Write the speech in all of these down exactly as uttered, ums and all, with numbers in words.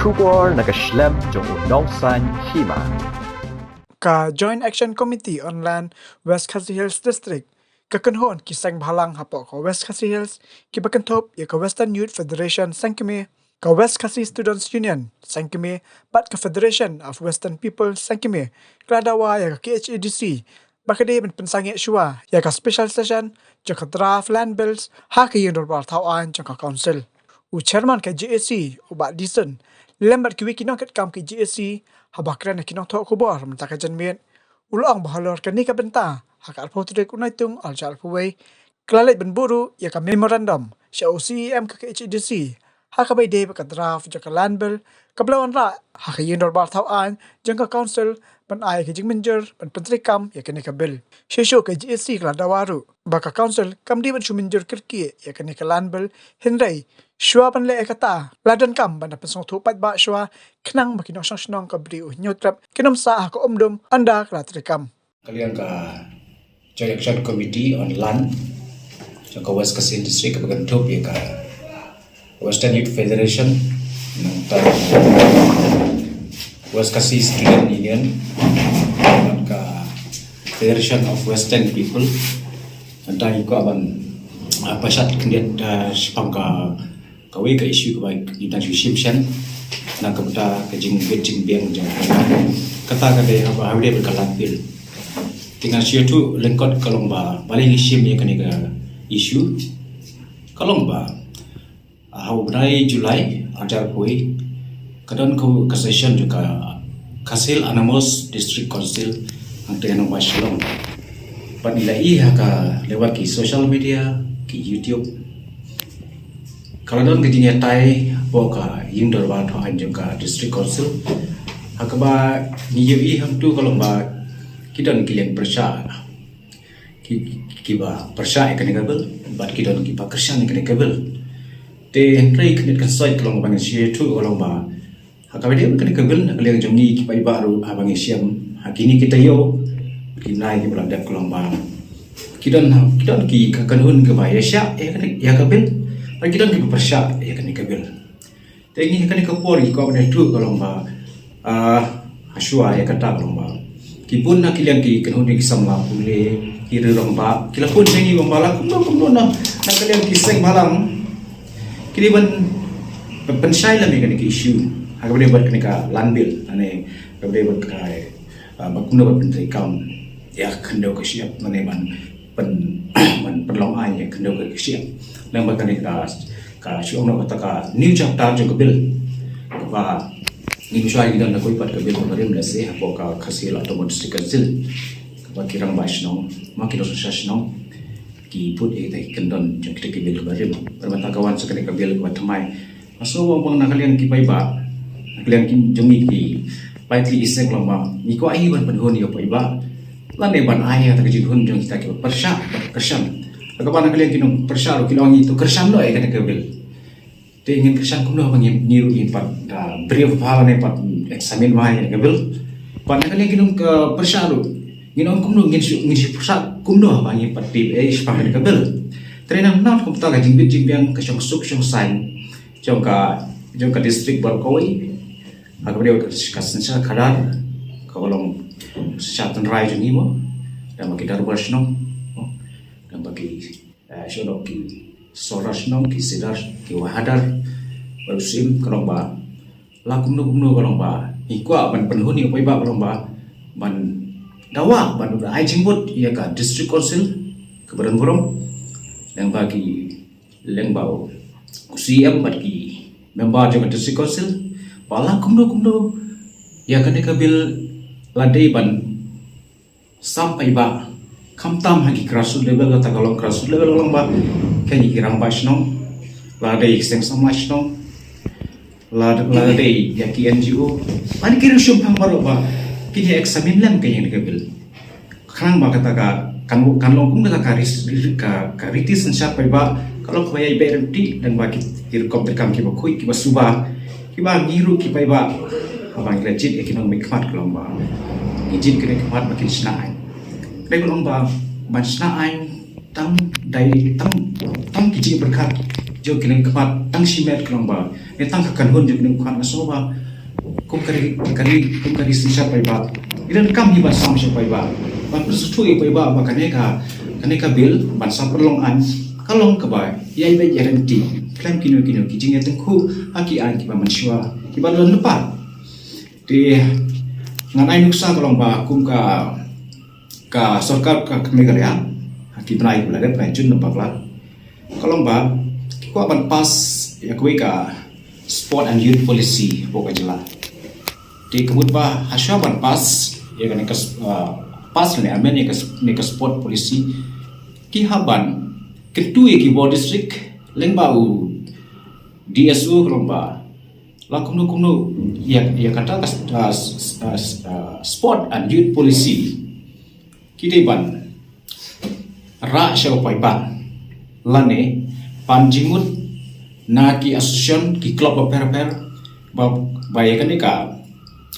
Khubor na ka shlem jong u nongsan hima. Ka Joint Action Committee on Land West Khasi Hills District ka kynhun ki seng bhalang hapoh ka West Khasi Hills kiba kynthup ïa ka Western Youth Federation Sengkmie, ka West Khasi Students Union Sengkmie bad ka Federation of Western People Sengkmie ka la dawa ïa ka K H A D C ba ka dei ban pynsangeh shuwa ïa ka special session jong ka draft land bills ha ka ïing dorbar thaw aiñ jong ka council. U chairman ka J A C, u Bah Dison, lem bad kiwei ki nongkitkam ka J A C, haba kren ïa ki nongthoh khubor mynta ka janmiet, u la ong ba halor kane ka bynta ha ka arphew tarik u Naitung arhajar arphew wei ka la leit ban buh ruh ïa ka memorandum sha u C E M ka K H A D C ha kaba ïadei bad ka draft jong ka land bill kaba la wanrah ha ka ïing dorbar thaw aiñ jong ka council ban ai ka jingmynjur ban pyntreikam ïa kane ka bill. Shisha ka J A C ka la dawa ruh ba ka council kam dei ban shu mynjur kyrkieh ïa kane ka land bill, hynrei shuwa ban leh ïa kata la donkam ban da pynsngewthuh paidbah shuwa khnang ba ki nongshong shnong ka Bri u Hynñiewtrep kin ym sah ha ka umdum ynda ka la treikam. Ka liang ka Joint Action Committee on Land jong ka West Khasi District kaba kynthup ïa ka Western Youth Federation, nangta West Khasi Student Union, bad ka Federation of Western People. Nangta ngi kwah ban, ah, pashat khyndiat, ah, shaphang ka kawei ka issue kaba ngi dang shu shim shen na ka bynta ka jingbit jingbiang jong ka. Kata ka dei haba, haba dei bad ka land bill. Te ngan shu ïathuh lyngkot ka long ba balei ngi shim ïa kane ka issue. Ka long ba, ah, ha u bnai July arhajar arphew wei ka don ka, ka session jong ka Khasi Hills Autonomous District Council hangtei ha nongbah Shillong. Bad ngi la ïohi ha ka lewat ki social media, ki YouTube, ka la don ka jingïatai hapoh ka ïing dorbar thaw aiñ jong ka District Council ha kaba ngi ïohi hangtu ka long ba ki don ki liang pyrshah, ki, kiba pyrshah ïa kane ka bill bad ki don kiba kyrshan ïa kane ka bill. Te hynrei khyndiat khynsoit ka long ba ngi shu ïathuh ka long ba ha kaba ïadei bad kane ka bill na ka liang jong ngi ki paidbah ruh haba ngi shem ha kine ki taïew ki bnai kiba la dep ka long ba ki don, ki don ki ka kynhun kaba ïaishah ïa kane, ïa ka bill bad ki don kiba pyrshah ïa kane ka bill. Te ngi ha kane ka por ngi kwah ban ïathuh ka long ba, ah, ha shuwa ïa kata ka long ba ki bun na ki liang ki kynhun ki samla pule, ki rangbah ki la phone sha ngi ba la kumno kumno na, na ka liang ki seng bhalang ki dei ban, ban pynshai lem ïa kane ka issue ha kaba ïadei bad kane ka land bill, ane kaba ïadei bad ka, ah, ba kumno ban pyntreikam ïa ka khyndew ka shyiap, ane ban pyn, ban pynlong aiñ ïa ka khyndew ka shyiap. Lyngba kane ka, ka shu ong noh kata ka new chapter jong ka bill kaba ngim shuwa ngi don da kawei pat ka bill kaba rim lehse hapoh ka Khasi Hills Autonomous District Council kaba ki rangbah shnong ma ki nongshong shnong ki put ïa kita ki kyndon jong kita ki bill kaba rim. Bad mynta ka wan sa kane ka bill kaba thymmai. Nga sngew ba na ka liang ki paidbah, na ka liang ki jong ngi ki paidbah ki seng lama, ngi kwah hi ban pynhun ïa u paidbah. Lane ban ai ïa kata ka jinghun jong kita kiba pyrshah, ba kyrshan. Kaba na ka liang ki nongpyrshah ruh ki la ong ngi to kyrshan noh ïa kane ka bill. Te ngin kyrshan kumno ba ngi, ngi ruh ngin pat, ah, brief bha lane pat examine bha ïa kane ka bill. Bad na ka liang ki nong, ah, pyrshah ruh ngin ong kumno, ngin shu, ngin shu pyrshah kumno ba ngin pat tip, eh, shaphang kane ka bill. Te nang nang kumta ka jingbit jingbiang, ka shongsuk shongsaiñ jong ka, jong ka district baroh kawei. Ha kaba ïadei ka synshar khadar, ka long synshar tynrai jong ngi mo, da ma ki dorbar shnong mo, da ma ki, eh, shnong ki sordar shnong, ki sordar, ki wahadar, bad u syiem, ka long ba la kumno kumno ka long ba ngi kwah ban pynhun ïa u paidbah ka long ba ban dawa ban da ai jingmut ïa ka district council kaba don burom, lyngba ki, lyngba u C E M bad ki member jong ka district council ba la kumno kumno ïa kane ka bill la dei ban sam paidbah, khamtam ha ki grassroots level, kata ka long grassroots level ka long ba kine ki rangbah shnong, la dei ki seng samla shnong, la, la dei ïa ki N G O, lane ki riewshemphang baroh ba kin ïa examine lem ka ïing ka bill. Khnang ba kata ka, kan, kan long kum kata ka ris-, ka, ka riti synshar paidbah, ka long kaba ïai beh ryntih, lyngba ki, ki rukom treikam kiba khuid, kiba suba, kiba ngi ruh ki paidbah, haba ngi la jied ïa ki nongmihkhmat ka long ba ngi jied ki nongmihkhmat ba kin shna aiñ. Ka dei ka long ba ban shna aiñ tang dei, tang, tang ki jingpyrkhat jong ki nongmihkhmat tang shimet ka long ba Ngi tang ka kynhun jong u khwan nga sngew ba kum ka ri, ka ri, kum ka ri synshar paidbah, ngi donkam hi ban sam sha paidbah, ban pynsngewthuh ïa paidbah ba kane ka, kane ka bill ban sa pynlong aiñ ka long kaba ïai beit ïa lynti khlem kino kino ki jingïatyngkhuh ha ki aiñ kiba mynshuwa kiba la lypa. Te ngan ai nuksa ka long ba kum ka, ka sorkar ka Meghalaya ha ki bnai kiba la dep, bnai Jun na bakla, ka long ba ki kwah ban pass ïa kawei ka sport and youth policy hapoh ka jylla. Te ka mut ba hashwa ban pass ïa kane ka s-, ah, pass ne amend ïa kane ka sport policy, ki hap ban kyntu ïa ki bor district lyngba u D S O ka long ba la kumno kumno ïa, ïa kata ka s-, ah, s-, ah, s-, ah, sport and youth policy ki dei ban rah sha u paidbah lane pan jingmut na ki association, ki club bapher bapher ba, ba ïa kane ka,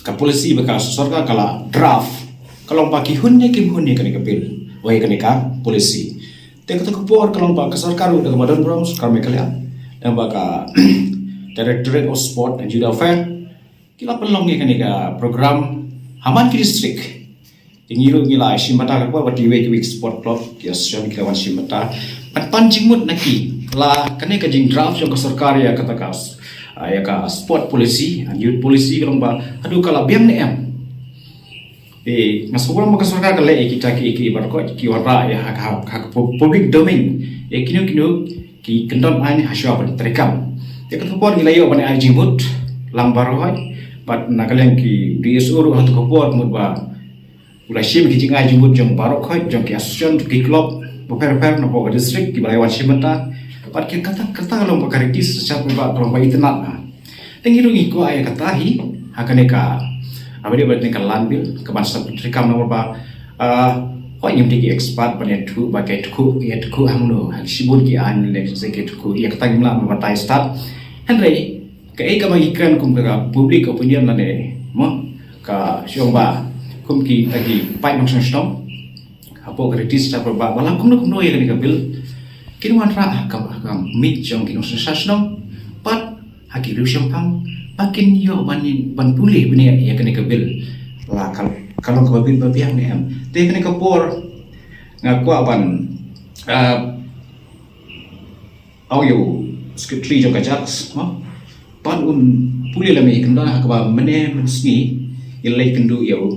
ka policy ba ka sorkar ka la draft ka long ba ki hun ne kim hun ïa kane ka bill, ïa kane ka policy. Te kata ka por ka long ba ka sorkar ruh da kaba don burom, sorkar Meghalaya, da ba ka Directorate of Sport and Youth Affairs, ki la pynlong ïa kane ka program ha man ki district. Te ngi ruh ngi la shim bynta ka por ba kiwei kiwei ki sport club, ki association ki la wan shim bynta ban pan jingmut na ki la kane ka jingdraft jong ka sorkar ïa kata ka s-, ah, ïa ka sport policy and youth policy ka long ba haduh ka la biang ne em. Eh, nga sngewbha ba ka sorkar ka leh ïa kita ki, ki baroh ki wanrah ïa ha, ha, ha ka pu-, public domain ïa kino kino ki kyndon aiñ hashwa ban treikam. Te kata ka por ngi la ïoh ban ai jingmut lang baroh, bad na ka liang ki D S O ruh ha kata ka por mut ba u la shim ki jingai jingmut jong baroh jong ki association, ki club bapher bapher napoh ka district kiba la wan shim bynta. Bad ki kata, kata ka long ba ka riti synshar paidbah ka long ba itynnad na. Te ngi ruh ngi kwah ïa kata hi ha kane ka, ah, ba dei ba kane ka land bill ka ban sa pyntreikam namar ba, ah, hooid ngim dei ki expert ban ïathuh ba ka ïathuh, ïathuh ha mano, ha shibun ki aiñ ne ka ïathuh ïa kata ngim lah ban batai stad. Hynrei kaei kaba ngi kren kum ka public opinion lane mo ka shong ba kum kita ki paid nongshong shnong hapoh ka riti synshar paidbah ba la kumno kumno ïa kane ka bill kin wanrah ha ka, ha ka miej jong ki nongshong shnong bad ha ki riew shemphang ba kin ïoh ban, ban pule bniah ïa kane ka bill. La ka, ka long kaba biang ba biang ne em. Te kane ka por nga kwah ban, ah, ïa u secretary jong ka JACS mo, ban un pule lem ïa kane ha kaba mynne mynsngi ngin leit kynduh ïa u,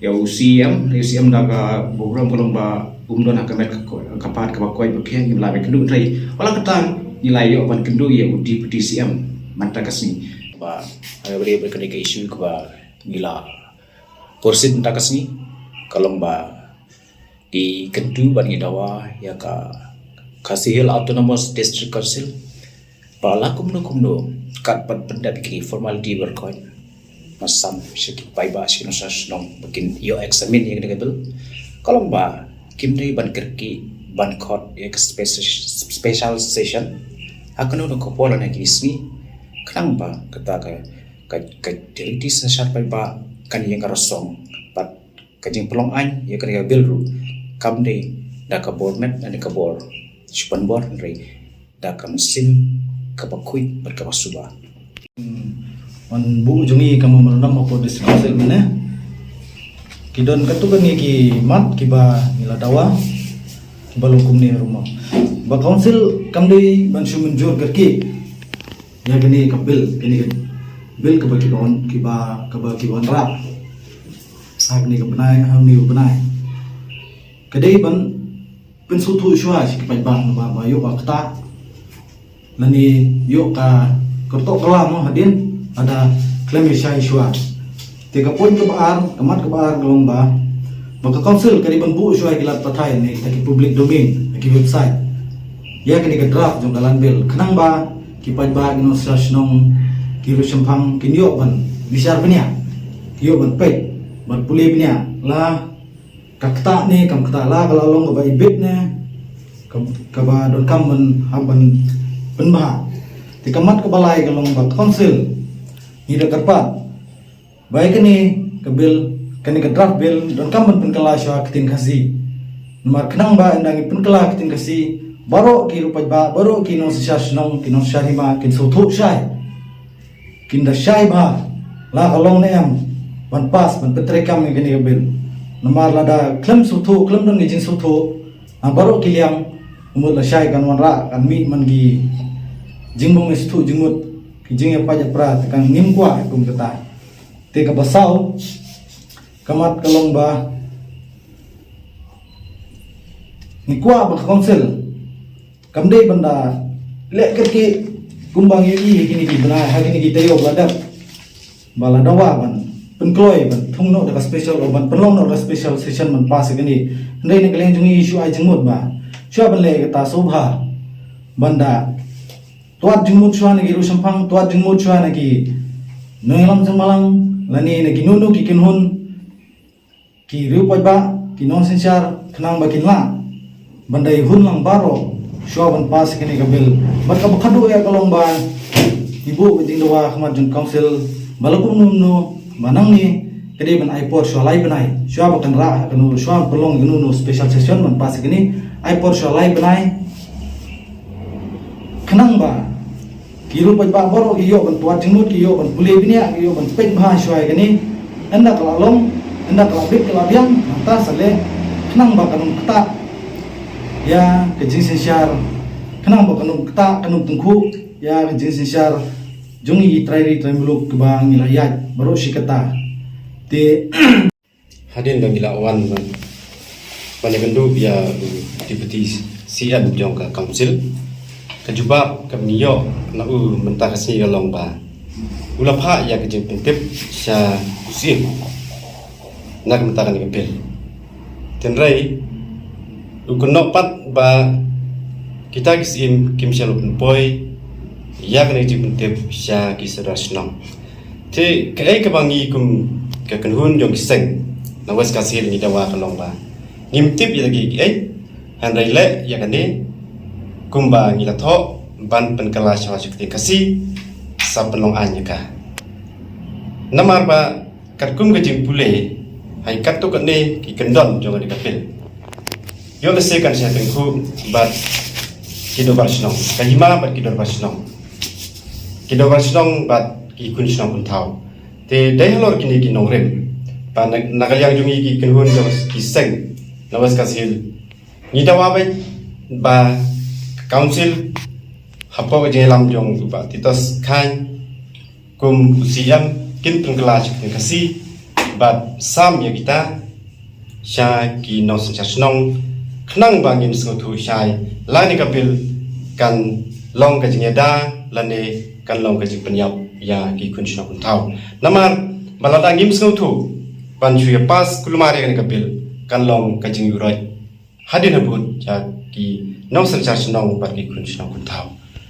ïa u C M, ïa u C M da ka burom ka long ba um don ha ka met ka ko-, ka pat kaba koit ba khiang, ngim lah ban kynduh. Hynrei wat la katta ngi la ïoh ban kynduh ïa u Deputy C M mynta ka sngi. Ba, eh, ba dei ba kane ka issue kaba ngi la pyrshit mynta ka sngi ka long ba ngi kyntu bad ngi dawa ïa ka Khasi Hills Autonomous District Council ba la kumno kumno kat ban pyndep ïa ki formality baroh, ban sam sha ki paidbah, sha ki nongshong shnong ba kin ïoh examine ïa kane ka bill. Ka long ba kim dei ban kyrkieh ban khot ïa ka speci-, special session ha kano kano ka por lane ki sngi, khnang ba kata ka, ka, ka riti synshar paidbah kan ïeng rasong bad ka jingpynlong aiñ ïa kane ka bill ruh kam dei da ka bor met lane ka bor shu pynbor, hynrei da ka mynsiem kaba khuid bad kaba suba. Hmm. Wan buh jong ngi ka memorandum hapoh District Council mynne ki don katto katne ki mat kiba ngi la dawa kiba long kumne ruh mo. Ba Council kam dei ban shu mynjur kyrkieh ïa kane ka bill, kane ka bill kaba kiba wan, kiba, kaba kiba wanrah ha kane ka bnai, ha kane ka bnai. Ka dei ban pynsngewthuh shuwa sha ki paidbah namar ba ïoh ba kata lane ïoh ka kyrtoh kylla mo hadien lada khlem ïa shai shuwa. Te ka point kaba ar, ka mat kaba ar ka long ba, ba ka Council ka dei ban buh shuwa ki lad pathai ne kita ki public domain, ki website, ïa kane ka draft jong ka land bill khnang ba ki paidbah, ki nongshong shnong, ki riew shemphang kin ïoh ban bishar bniah, kin ïoh ban peit, ban pule bniah la ka ktah ne kam ktah, la ka la long kaba ibit ne ka, kaba donkam ban hap ban pynbha. Te ka mat kaba lai ka long ba Council ngi da kyrpad ba ïa kane ka bill, kane ka draft bill donkam ban pynkylla shuwa ha ktien Khasi. Namar khnang ba ynda ngi pynkylla ha ktien Khasi baroh ki riew paidbah, baroh ki nongsynshar shnong, ki nongsynshar hima kin sngewthuh shai. Kim da shai bha la ka long ne em ban pass, ban pyntreikam ïa kane ka bill. Namar lada khlem sngewthuh, khlem don ka jingsngewthuh na baroh ki liang, mut lashai kan wanrah, kan mih man ki jingbym sngewthuh jingmut, ki jingïapait ïapra, te kan ngim kwah kum kata. Te kaba saw, ka mat ka long ba ngi kwah ba ka council kam dei ban da leh kyrkieh kumba ngi ïohi ha kine ki bnai, ha kine ki taïew ba la dep, ba la dawa ban pynkloi, ban thung noh da ka special, o ban pynlong noh da ka special session ban pass ïa kane. Hynrei na ka liang jong ngi shu ai jingmut ba shuwa ban leh kata, sngewbha ban da twad jingmut shuwa na ki riewshemphang, twad jingmut shuwa na ki nongïalam jingbalang, lane na kino kino ki kynhun, ki riew paidbah, ki nongsynshar, khnang ba kin lah ban da ïahun lang baroh shuwa ban pass ïa kane ka bill. Bad kaba khatduh ïa ka long ba ngi buh ka jingdawa ha khmat jong council ba la kumno kumno ba nangne ka dei ban ai por shuwa lai bnai, shuwa ba kan rah ha kano, shuwa ban pynlong kano kano special session ban pass ïa kane, ai por shuwa lai bnai, khnang ba ki riew paidbah baroh ki ïoh ban twad jingmut, ki ïoh ban pule bniah, ki ïoh ban peit bha shuwa ïa kane. Ynda ka la long, ynda ka la bit ka la biang, nangta sa leh, khnang ba kan ym ktah ïa ka jingsynshar, khnang ba kan ym ktah, kan ym tyngkhuh ïa ka jingsynshar jong ngi ki trai ri trai muluk kiba ngi la ïaid baroh shi katta. Te hadien ba ngi la wan ban, ban ïakynduh ïa u Deputy C M jong ka council, ka jubab kaba ngi ïoh na u mynta ka sngi ka long ba u la phah ïa ka jingpyntip sha u Syiem na ka bynta kane ka bill. Hynrei u kynnoh pat ba kita ki Syiem kim shym la pynpoi ïa kane ka jingpyntip sha ki sordar shnong. Te kaei kaba ngi kum ka kynhun jong ki seng na West Khasi Hills ngi dawa ka long ba ngim tip ïa kiei kiei, hynrei leh ïa kane kumba ngi la thoh ban pynkylla shuwa sha ka ktien Khasi, sa pynlong aiñ ïa ka. Namar ba katkum ka jingpule, ha katto katne ki kyndon jong kane ka bill, ïoh lehse kan shah tyngkhuh bad ki dorbar shnong, ka hima bad ki dorbar shnong, ki dorbar shnong bad ki khun shnong khun thaw. Te dei halor kine ki nongrim ba na, na ka liang jong ngi ki kynhun jong ki seng na West Khasi Hills, ngi dawa beit ba ka council hapoh ka jingïalam jong u Bah Titos Chyne kum u C M kin pynkylla sha ka ktien Khasi bad sam ïa kita sha ki nongsynshar shnong, khnang ba ngin sngewthuh shai lane ka bill kan long ka jingïada lane kan long ka jingpynïap ïa ki khun shnong khun thaw. Namar ba lada ngim sngewthuh ban shu ïa pass kulmar ïa kane ka bill, kan long ka jingïuhroit hadien habud ïa ki nongsynshar shnong bad ki khun shnong khun thaw.